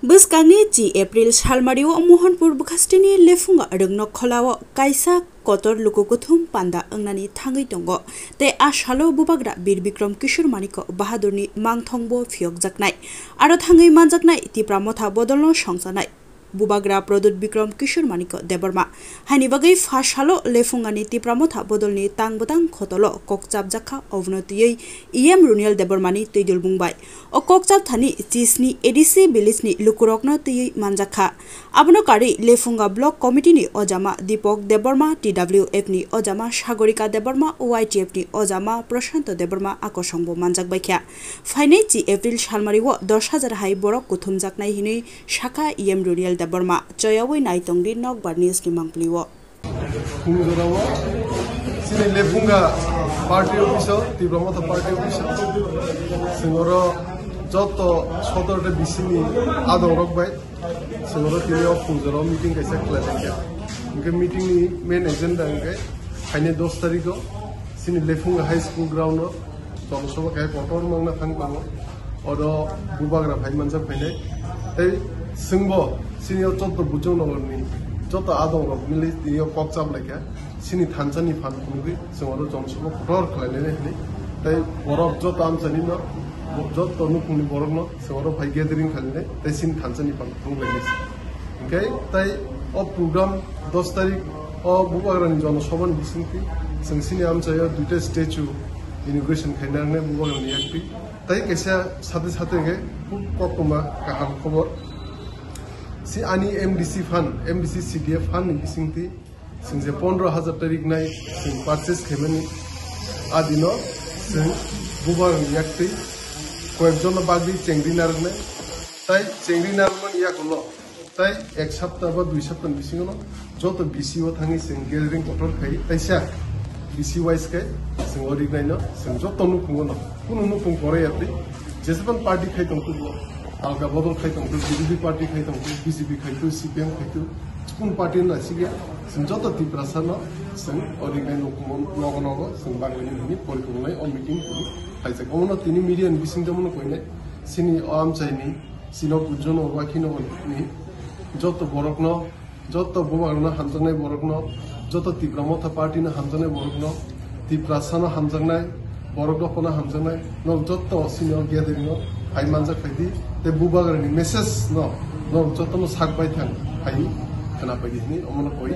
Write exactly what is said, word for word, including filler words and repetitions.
Bwskangni chi April salmario Mohanpur bwkhasteni Lefunga rwngno kholao kaisa kotor luku kuthum panda wngnani thangwi tongo, tei a salo bubagra Bir Bikram Kishore Manikya Bahadurni mangthongbo phiyokjaknai. Aro thangwi manjaknai Tipra Motha bodolno songchanai bubagra Pradyut Bikram Kishore Manikya Debbarma. Haini bagwi pha salo Lefungani Tipra Motha bodolni tang bwtang khotolo kok chapjakha, obono twiwi E M Runiel Debbarmani twidulbung bai. O kok chapthani chisni A D C village ni lukurokno twiwi manjakha. Abono karwi Lefunga Block Committee ni ojama Dipok Debbarma, T W F ni ojama Sagorika Debbarma, Y T F ni ojama Prashanto Debbarma a kosongbo manjakbaikha. Phainai chi April salmario dos hajar hai borok kuthumjaknai hinwi sakha E M Runiel Debbarma. Choyawi naitongdi Nokbar News ni mangpili o. Phungjorao chini Lefunga party office o, Tipra Motha party office o, chwng oro joto sotor ta B C ni adongrok bai chwng oro tini o phungjorao meeting kaisa khlailaikha. Hwnkhe meeting ni main agenda hwnkhe phainai dos tarikh o chini Lefunga High School ground o Jonosabha khe kotor mangna thang tongo. Oro bubagra phai manjak phainai. Tei chwngbo chini o chotto Bujong Nogorni joto adongrok mili tini o kok chaplaikha. Chini thansa ni phan phunugwi chwng oro jonosabha kotor khlainai hinwi. Tei borok joto amchaini no, joto nukhungni borokno chwng oro phai gathering khlainai tei chini thansa ni phan phunuglainai. Hwnkhe tei o program dos tarikh o bubagrani jonosabhani bisingtwi chwng chini amchaio duita statue inauguration khaina nangnai bubagrani yaktwi. Tei kaisa sate sate hwnkhe khub koktwma kaham khobor. Si ani M D C phan, M D C C D F phan ni bisingtwi chwng je pondro hajar tarikh nai chwng purchase khaimani, a dino chwng bubagrani yaktwi koyekjonna bagwi chengri narwknai. Tai chengri narwkmani yagulo tai ek sapta ba dui sapta ni bisingo no joto B C o thangwi chwng gathering kotor khai, taisa B C wise khai chwng o riknai no chwng joto nukhungo no, kunu nukhung korai ya twi, jeseban party khai tongthu bo, alka bodol khai tongthu, B J P party khai tongthu, B J P khai tongthu, C P M khai tongthu, kunu party no naisik ya, chwng joto Tiprasa no chwng o riknai nukhungo nogo nogo chwng bagwi nini porikhongnai o meeting tini khaijak. Omo no tini media ni bising tongmo no koinai chini o amchaini Sinok Bujong Nogor Wakhi Nogor ni joto borokno, joto bubagrano hamjaknai borokno, joto Tipra Motha Party no hamjaknai borokno, Tiprasa no hamjaknai borokno phano hamjaknai, nok joto sinok gathering o phai manjak phaidi, tei bubagrani message no nok joto no sak bai thang phai khwna phaidi hinwi omono koi.